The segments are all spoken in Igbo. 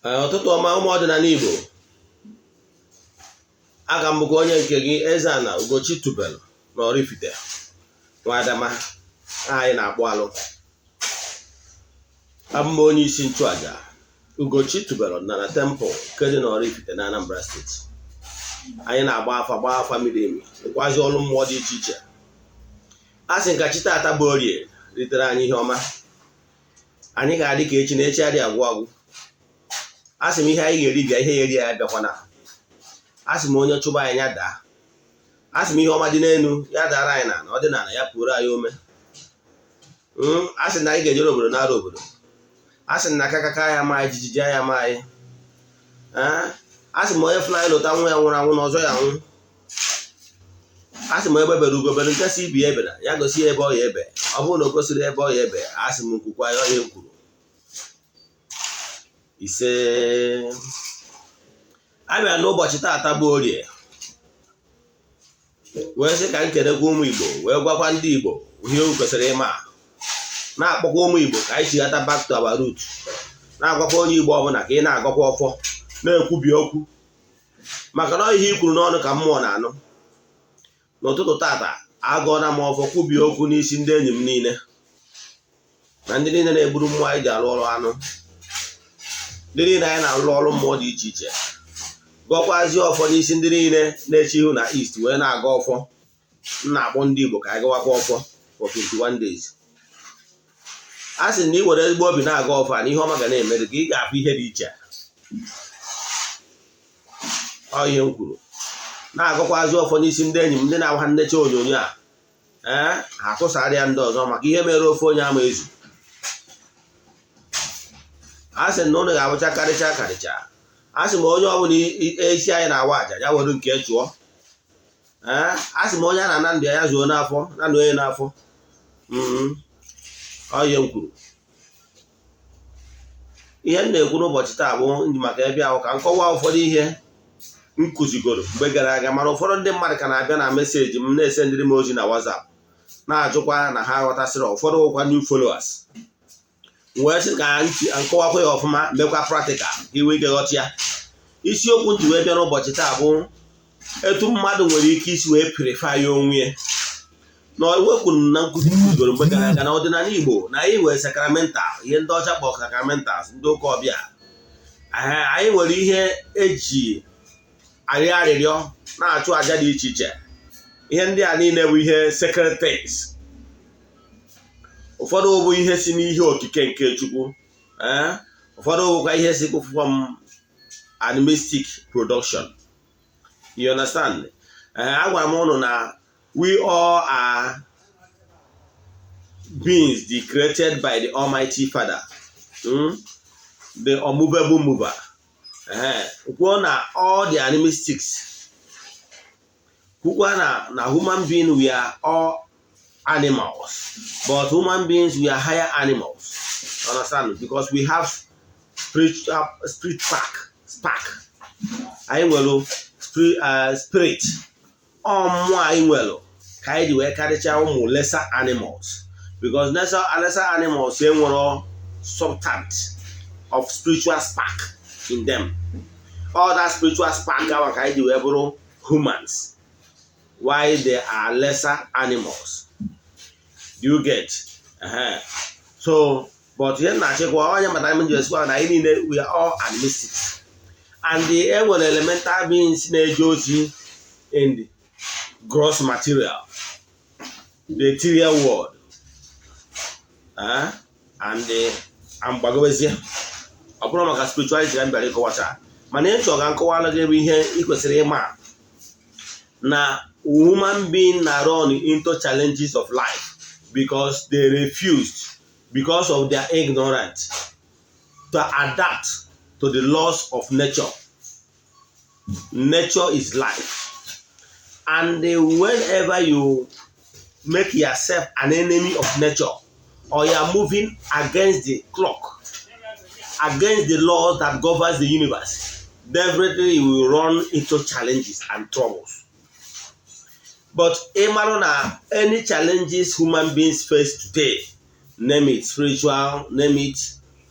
Ụtụtụ ọma, ụmụ ọdịnala Igbo. Aga m bụkwa onye nke gị, Eze-Ana Ugochi tubelu na Oraifite, Nwadama anyị na-akpụ alụ. Abụ m onye isi nchụaja Ugochi tubelu ọdịnala temple nke dị na Oraifite na Anambra Steeti. Anyị na-agba afa, gbaa afa miri emi, rụkwazi ọrụ mmụọ dị iche iche. A sị nka chi taata bụ Orie ritere anyị ihe ọma. Anyị ga-adị ka echi na echi adịghị agwụ agwụ. A sị m ihe anyị ga-eri bịa, ihe ya eri ya bịakwana. A sị m onye chụba anyị ya daa. A sị m ihe ọma dị n'elu ya dara anyị na ọdịnala ya pụrụ anyị ome. A sị na anyị ga-ejere obodo nara obodo. A sị na akakaka ya ma anyị, jijiji ya ma anyị. A sị m onye fụna anyị lụta nwa ya nwụrụ anwụ na ọzọ ya nwụ. A sị m egbe bere ugo bere, nke si ibi ya ebere ya gosi ya ebe ọ ya ebe. Ọ bụrụ na o gosiri ebe ọ ya ebe, a sị m nkwukwa ya ihe m kwuru. Ise. A bịara n'ụbọchị taata bụ Orie wee sị ka m kelekwa ụmụ Igbo, wee gwakwa ndị Igbo ihe o kwesịrị ịma, na-akpọkwa ụmụ Igbo ka anyị chighata back to our root, na-agwakwa onye Igbo ọbụla ka ị na-agọkwa ọfọ, na-ekwubi okwu, maka na ihe i kwuru n'ọnụ ka mmụọ na-anụ. N'ụtụtụ tata, agụọna m ọfọ, kwubie okwu n'isi ndị enyi m niile na ndị niile na-egburu mmụọ anyị ji arụ ọrụ anụ, ndị niile anyị na-arụ ọrụ mmụọ dị iche iche. Gọkwazie ọfọ n'isi ndị niile na-eche ihu na East wee na-aga ọfọ. M na-akpọ ndị Igbo ka anyị gawakwa ọfọ for 21 days. A sị na ị were ezigbo obi na-aga ọfọ a na ihe ọma ga na-emere gị, ị ga-afụ ihe dị iche. Ọ ihe m kwuru. Na-agọkwazi ọfọ n'isi ndị enyi m, ndị na-agwa ha nnecha onyonyo a, ee, ha tụsara ya ndị ọzọ, maka ihe mere ofe onye ama ezu. A sị na ụnụ ga-abụcha karịcha karịcha. A sị m onye ọbụla esi anyị na-awa àjà ya were nke chụọ. Ee, a sị m onye a na-ana ndụ ya, ya zuo n'afọ na ndụ onye n'afọ. Ọ ihe m kwuru. Ihe m na-ekwu n'ụbọchị taa bụ ndị maka ebe ahụ ka m kọwaa ụfọdụ ihe m kụzigoro mgbe gara aga, mana ụfọdụ ndị mmadụ ka na-abịa na message m, na-ese ndịrị m ozi na WhatsApp, na-ajụkwa na ha ghọtasịrị. Ụfọdụ ụkwa new followers wee sị ka nkọwakwa ya ọfụma, mekwa practical ka iwe ike ghọta ya. Isiokwu m ji wee bịa n'ụbọchị taa bụ etu mmadụ nwere ike isi wee purify ya onwe ya. Na ewekwuru na nkụzi kụzigoro mgbe gara aga na ọdịnala Igbo na anyị nwere sacramental, ihe ndị ọcha kpọrọ sacramentals, ndị ụka ọbịa. Anyị nwere ihe eji arịọ arịrịọ, na-achụ àjà dị iche iche. Ihe ndị a niile bụ ihe sacred things. Ụfọdụ bụ ihe si n'ihe okike nke Chukwu, ụfọdụ bụkwa ihe si from animistic production, you understand? Agwara m ụnụ na we all are beings created by the Almighty Father, the unmovable mover. Kwuo na all the animistics, kwukwa na human being, we are all animals, but human beings, we are higher animals, understand? Because we have spiritual spirit spark. Anyị nwere spirit, ọ mmụọ anyị nwere ka anyị ji wee karịchaa ụmụ lesser animals, because lesser animals enwero substance of spiritual spark in them. All that spiritual spark ahụ ka anyị ji wee bụrụ humans, why they are lesser animals. Do you get? So, but ihe na-achịkwa onye mata m ji esikwa na anyị niile, we are all animistics, and the enwere elemental beings na-eje ozi in the gross material, the ethereal world, and the mgbagobezie. Ọ bụrụ maka spirituality ka m bịara ịkọwacha, mana ịchọ ka nkọwara gị bụ ihe ị kwesịrị ịma na human being na run into challenges of life because they refused, because of their ignorance, to adapt to the laws of nature. Nature is life, and whenever you make yourself an enemy of nature or you are moving against the clock, against the laws that governs the universe, definitely you will run into challenges and troubles. But ịmarụ na any challenges human beings face today, name it spiritual, name it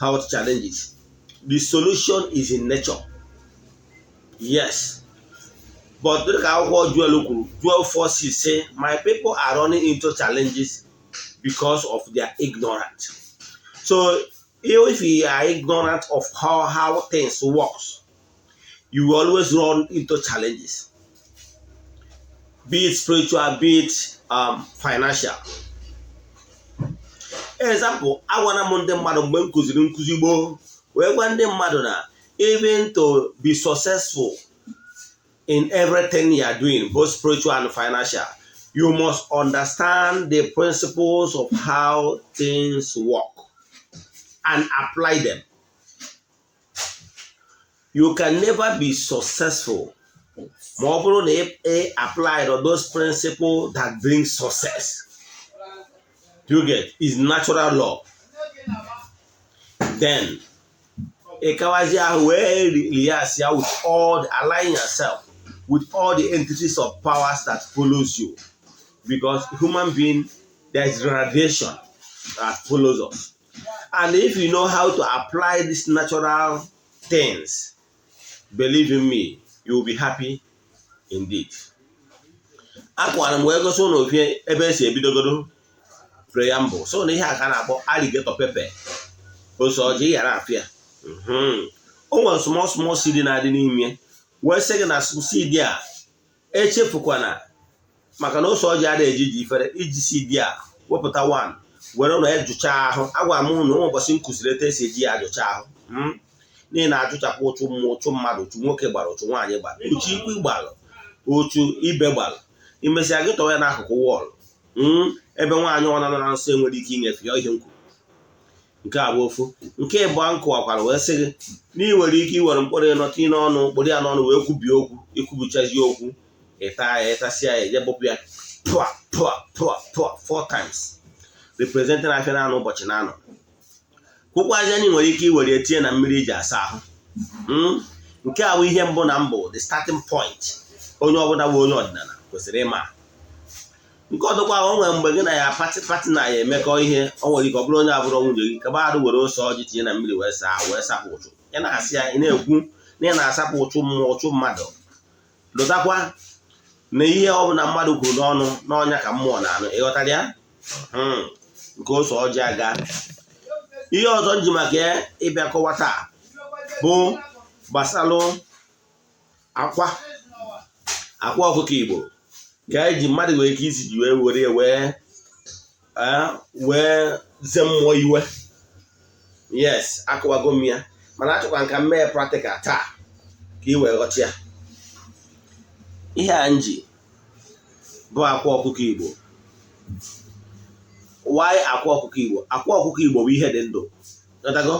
health challenges, The solution is in nature, yes, but dịka akwụkwọ Joel kwuru, Joel 4:6 say, "My people are running into challenges because of their ignorance." So if you are ignorant of how things works, you will always run into challenges, be it spiritual, be it financial. Example, agwana m ndị mmadụ mgbe m kụziri nkụzi gboo, wee gwa ndị mmadụ na even to be successful in everything you are doing, both spiritual and financial, you must understand the principles of how things work and apply them. You can never be successful ma ọ bụrụ na ị apply those principles that bring success. Do you get? Is natural law. Then ịkawazi ahụ wee liaise ya with all the, align yourself with all the entities of powers that follows you, because human being, there is radiation that follows us, and if you know how to apply these natural things, believe in me, you will be happy indeed. Akwara m wee gosi ụlọ ofie ebe esi ebidogoro preamble, so na ihe a ka na-akpọ alligator pepper, ose ọjị ghara afịa. O nwere small small seed na-adị n'ime, wee sị gị na seed a echefukwana, maka na ose ọjị adịghị eji ji ifere iji seed a wepụta one were na ejụcha ahụ. Agwara m na ụmụ ụbọchị m kụziri etu esi eji ya ajụcha ahụ, n'ihi na ajụchapụ ụchụ mmụọ, ụchụ mmadụ, ụchụ nwoke gbara, ụchụ nwaanyị gbara, ụchụ ikwu gbara, ụchụ ibe gbara. Imesịa, gị tọwa ya n'akụkụ wall ebe nwaanyị ọ nọ na nsọ enwere ike inyefe ya. Ihe nkwu nke a bụ ofu. Nke ịbụọ, m kụwakwara wee sị gị na ị nwere ike iwere mkpụrụ ịnọ tinye n'ọnụ, kpụrụ ya n'ọnụ wee kwubie okwu. Ikwubichazi okwu, ịta ya, ịtasịa ya, eje bụpụ ya pụa pụa pụa pụa four times, representing afịa na-anọ ụbọchị na-anọ. Kwụkwazi, anyị nwere ike iwere etinye na mmiri iji asa ahụ. Nke a bụ ihe mbụ na mbụ, the starting point onye ọbụla bụ onye ọdịnala kwesịrị ịma. Nke ọdụkwa, o nwere mgbe gị na ya party party na ya emekọ ihe, o nwere ike ọ bụrụ onye abụrụ nwunye gị, kaba arụ were ose ọjị tinye na mmiri wee saa, wee sapụ ụchụ. Ị na-asị ya, ị na-ekwu na ị na-asapụ ụchụ mmụọ, ụchụ mmadụ. Lụtakwa na ihe ọbụla mmadụ kwuru n'ọnụ n'ọnya ka mmụọ na-anụ. Ịghọtara ya? Nke ose ọjị aga. Ihe ọzọ nji maka ya ịbịa kọwa taa bụ gbasalụ akwa ọkụkọ Igbo ka eji mmadụ nwere ike isi ji wee were ya wee ze mmụọ iwe. Yes, akụwago m ya, mana achọkwa nka m mee practical taa ka ị wee ghọta ya. Ihe a nji bụ akwa ọkụkọ Igbo. Why akwa ọkụkọ Igbo? Akwa ọkụkọ Igbo bụ ihe dị ndụ. Ghọtago?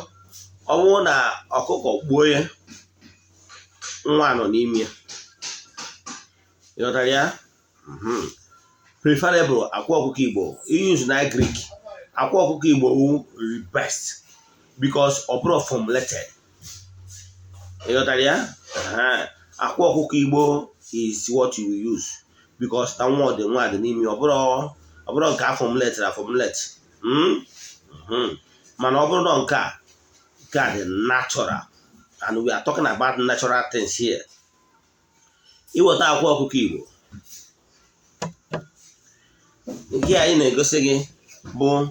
Ọ bụrụ na ọkụkọ gbuo ya, nwa nọ n'ime ya. Ịghọtara ya? Preferable akwa ọkụkọ Igbo use na Greek. Akwa ọkụkọ Igbo wu the best because ọ bụrụ formulated. Ịghọtara ya? Akwa ọkụkọ Igbo is what you use because na nwa dị, nwa dị n'ime. Ọ bụrụ nke a formulate na formulate, mana ọ bụrụ na nke a dị natural, and we are talking about natural things here. Iweta akwa ọkụkọ Igbo nke anyị na-egosi gị bụ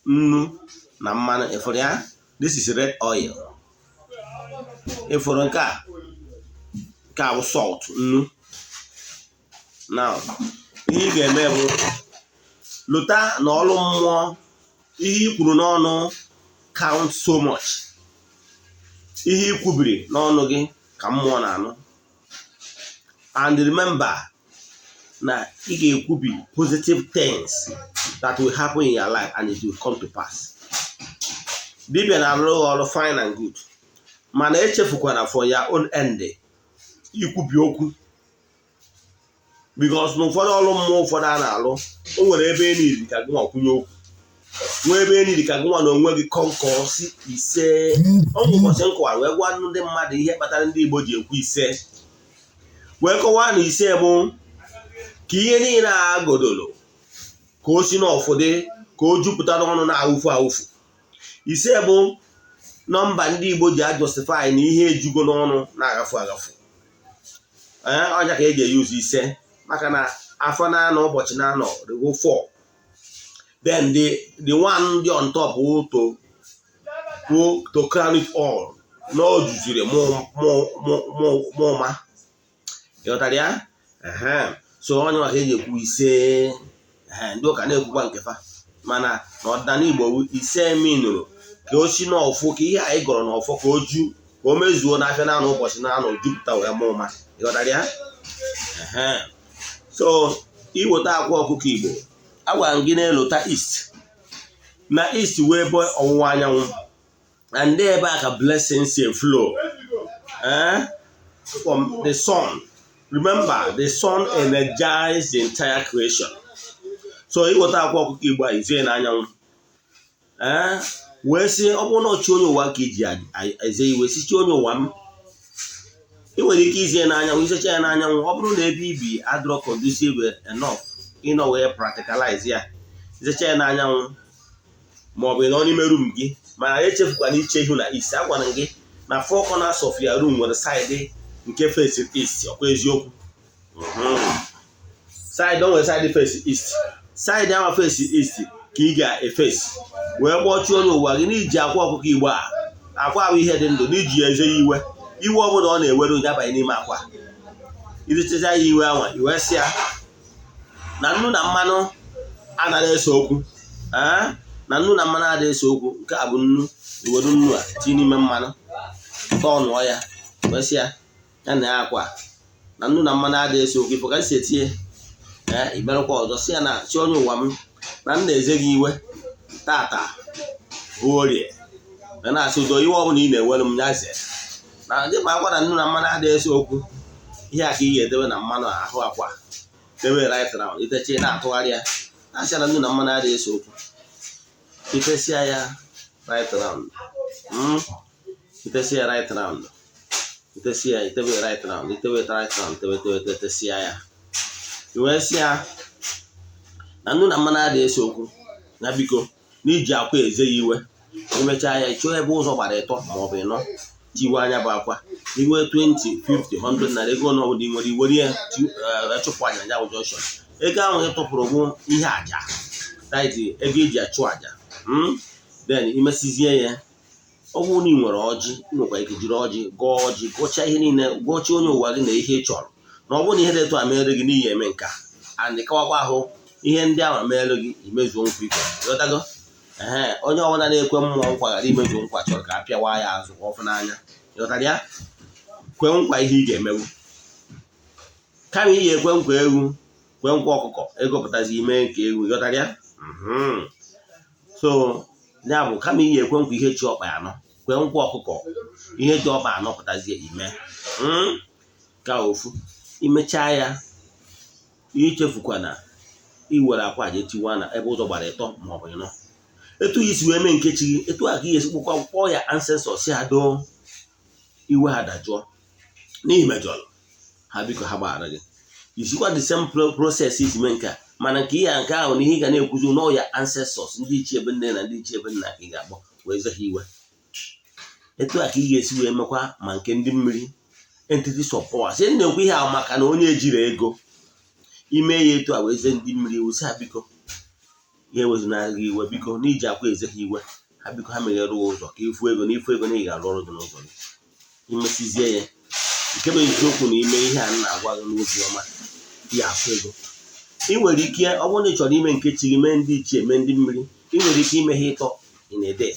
nnu na mmanụ. Ịfụrụ ya? This is red oil. Ịfụrụ nke a? Nke a bụ salt, nnu. Now, ihe ị ga-eme bụ lụta na ọlụ mmụọ, ihe i kwuru n'ọnụ count so much. Ihe i kwubiri n'ọnụ gị ka mmụọ na-anụ. And remember na ị ga-ekwubi positive things that will happen in your life and it will come to pass. Dibịa na-arụrụ gị ọrụ, fine and good, mana echefukwana for your own end ikwubi okwu, because na ụfọdụ ọrụ mmụọ ụfọdụ a na-alụ, o nwere ebe eniri ka gị nwa kwunye okwu, nwee ebe eniri ka gị nwa na onwe gị kọnkọ si ise. Ọnwụ ụbọchị m kọwara wee gwa ndị mmadụ ihe kpatara ndị Igbo ji ekwu ise, wee kọwaa na ise bụ ka ihe niile a godolo ka o si n'ọfụdị, ka o jupụta n'ọnụ na-awụfu awụfu. Ise bụ Nọmba ndị Igbo ji ajustify na ihe ejugo n'ọnụ na-agafu agafu. Ee, ọnya ka eji eyuzu 5, maka na afọ na-anọ, ụbọchị na-anọ rigo 4. Then the one dị on top wụ to crown it all, na o juziri mụma. Ịghọtara ya? So onye maka eji ekwu 5. Ndị ụka na-ekwukwa nke fa, mana n'ọdịnala Igbo, 5 minụrụ ka o si n'ọfụ, ka ihe anyị gọrọ n'ọfọ, ka o ju, ka o mezuo n'afịa na-anọ, ụbọchị na-anọ, jupụta wee mụ ụma. Ịghọtara ya? So iweta akwa ọkụkọ Igbo, agwara m gị na-elota east na east wee ebe ọwụwa anyanwụ, and ebe a ka blessings flow from the sun. Remember, the sun energize the entire creation. So iweta akwa ọkụkọ Igbo a, izie n'anyanwụ, wee sị, ọ bụrụ na ọchị onye ụwa ka iji eze iwe, sichi onye ụwa m, ị nwere ike izie n'anyanwụ, isecha ya n'anyanwụ. Ọ bụrụ na ebe ibi adịrọ conducive enough ịnọ wee practicalize ya, isecha ya n'anyanwụ ma ọ bụ nọ n'ime room gị. Mana echefukwana iche ihu na east. Agwara m gị na four corners of your room nwere side nke face east. Ọkwa eziokwu? Side o nwere side face east, side ahụ face east ka ị ga-efesi wee gbọchie onye ụwa gị n'iji akwa ọkụkọ Igbo a. Akwa ahụ ihe dị ndụ, n'iji ya eze ya iwe. Iwe ọbụla ọ na-ewere onye abanye n'ime akwa, izichacha ya iwe anwa, iwe sị ya na nnu na mmanụ anaghị ese okwu, na nnu na mmanụ adịghị ese okwu. Nke a bụ nnu. Iwere nnu a tinye n'ime mmanụ, tọnụọ ya, wee sị ya ya na ya akwa na nnu na mmanụ adịghị ese okwu. Ifo ka si etinye ee, imerụkwa ọzọ, sị ya na chi onye ụwa m, na m na-eze gị iwe tata bụ Orie, wee na-asị udo. Iwe ọbụla ị na-ewere m, ya ze na dị ma akwa na nnu na mmanụ adịghị ese okwu. Ihe a ka ị ga-edebe na mmanụ ahụ akwa, debe right round, iteche na-atụgharị ya, na-asị na nnu na mmanụ adịghị ese okwu. Itesịa ya right round, itesịa ya right round, itesịa ya, itebe right round, itebe right round, tebe tebe tetesịa ya, i wee sị ya na nnu na mmanụ adịghị ese okwu, na biko, n'iji akwa eze ya iwe. Emechaa ya, chọọ ebe ụzọ gbara ịtọ ma ọ bụ ịnọ, tiwe anya bụ akwa iwe 20, 50, 100 naira, ego ọbụla ị nwere, iwere ya chụpụ aja na ya bụ junction. Ego ahụ ị tụpụrụ bụ ihe aja, that is ego eji achụ aja. Then imesizie ya, ọ bụrụ na ị nwere ọjị, ị nwekwa ike jiri ọjị gọọ ọjị, gọchaa ihe niile, gọchie onye ụwa gị na ihe ị chọrọ, na ọ bụrụ na ihe dị etu a mere gị n'ihi eme nka and kawakwa ahụ ihe ndị ahụ mere gị, imezuo nkwa ikwe. Ghọtago? Ee, onye ọbụla na-ekwe mmụọ nkwa ghara imezu nkwa chọrọ ka a pịawa ya azụ ka ọfụ n'anya. Ghọtara ya? Kwe nkwa ihe ị ga-emewu, kama iyi ekwe nkwa ewu, kwe nkwa ọkụkọ, ego pụtazi ime nke ewu. Ghọtara ya? So ya bụ, kama iyi ekwe nkwa ihe chi ọkpa anọ, kwe nkwa ọkụkọ, ihe ji ọkpa anọ pụtazie ime ka ofu. Imechaa ya, ichefukwana iwere akwa je tiwa na ebe ụzọ gbara ịtọ ma ọ bụ ịnọ. Etu isi wee mee nke chi gị, etu a ka ị ga-esi kpọkwa, kpọọ ya ancestors, si ha doo, iwe ha dajụọ n'ihi mejọrọ ha, biko ha gbaghara gị. Isikwa the same process isi mee nke a, mana nke ihe nke ahụ na ihe ị ga na-ekwuzi n'ọ ya ancestors, ndị ichie ebe nne na ndị ichie ebe nna, ka ị ga-akpọ wee ze ha iwe. Etu a ka ị ga-esi wee mekwa ma nke ndị mmiri, entities of power. Si na-ekwu ihe ahụ maka na onye ejiri ego ime ya etu a wee ze ndị mmiri iwu, si ha biko, ihe wezunara gị iwe, biko, n'iji akwa eze ha iwe, ha biko, ha meghere ụzọ ka ifu ego, na ifu ego na ị ga-arụ ọrụ dị n'ụzọ gị. Imesizie ya, nke bụ eziokwu na ime ihe a m na-agwa gị n'obi ọma, ya afụ ego. Ị nwere ike, ọ bụrụ na ị chọrọ ime nke chi gị, mee ndị ichie, mee ndị mmiri, ị nwere ike ime ha ịtọ in a day,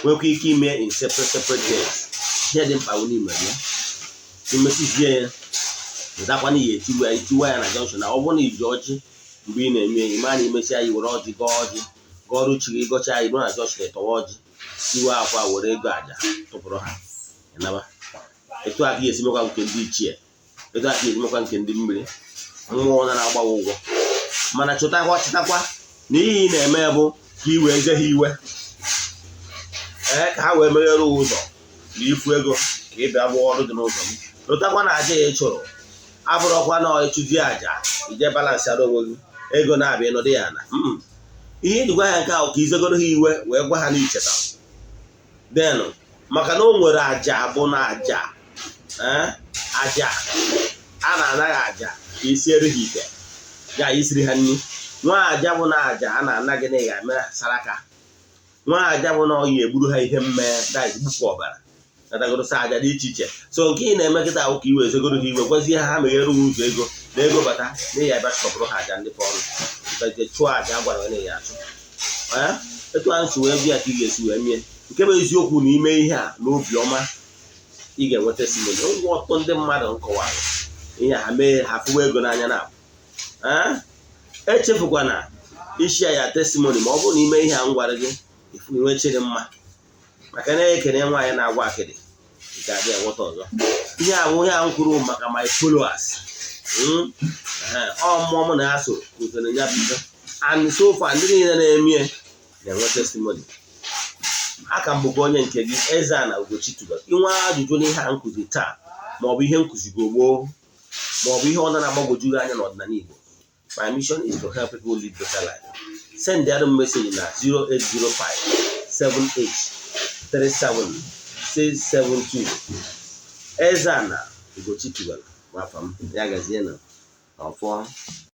nwekwa ike ime in separate separate days. Ihe dị mkpa bụ n'ime ya, imesizie ya, wetakwana ya, etiwa ya, etiwa ya na junction. Na ọ bụrụ na iji ọjị mgbe ị na-eme ya, ime na imesịa ya, were ọjị gọọ ọjị, gọọrụ chi gị, gọchaa ya, ruo na junction, ịtọwa ọjị, tiwa akwa, were ego aja tụpụrụ ha, ịnaba. Etu a ka ị ga-esi mekwa nke ndị ichie, etu a ka ị ga-esi mekwa nke ndị mmiri, mmụọ na na-agbawa ụgwọ. Mana chụtakwa, chetakwa na ihe ị na-eme bụ ka ị wee ze ha iwe, ee, ka ha wee meghere ụzọ na ifu ego, ka ị bịa rụọ ọrụ dị n'ụzọ gị. Lụtakwa na aja ị chụrụ abụrụkwa na ịchụzi aja ije balance ara onwe gị, ego na-abịa ịnọdụ ya na ihe iji gwa ya nke ahụ, ka izegoro ha iwe wee gwa ha na icheta. Then maka na o nwere aja bụ na aja, aja a na-anaghị aja ka isiere ha ite ya, isiri ha nri. Nwa aja bụ na aja a na-ana gị na ị ga-eme saraka. Nwa aja bụ na ọ ya egburu ha ihe mme daiz, gbupụ ọbara natagorosa aja dị iche iche. So nke ị na-eme kịta ahụ ka i wee zegoro ha iwe, gwazie ha, ha meghere ụzọ ego na ego bata na ya bịa chọpụrụ ha aja ndị fọrọ baje chụọ aja a gwara gị na ya achụ. Etu ahụ si wee bịa ka ị ga-esi wee mie. Nke bụ eziokwu na ime ihe a n'obi ọma, ị ga-enweta testimony. Ngwa, ọtụtụ ndị mmadụ nkọwara ihe ha mee, ha fụwa ego n'anya na echefukwana ishare ya testimony. Ma ọ bụrụ na ime ihe a m gwara gị, inwe chịrị mma, maka na ekene nwaanyị na-agwa akịdị ga-adị enweta ọzọ. Ihe a bụ ihe a m kwuru maka my followers. Ọ mmụọ m na ya so kụziri ya bụ ife, and so far ndị niile na-eme na-enwe testimony. Aka m bụkwa onye nke gị, Eze-Ana Ugochi tubelu. Inwe ajụjụ n'ihe a nkụzi taa, maọbụ ihe nkụzigo gboo, maọbụ ihe ọ na-agbagwoju gị anya n'ọdịnala Igbo, my mission is to help people live better life. Send the other message na 0805 78 37 672. Eze-Ana Ugochi tubelu, afa m. Ya gazie na ọfọ.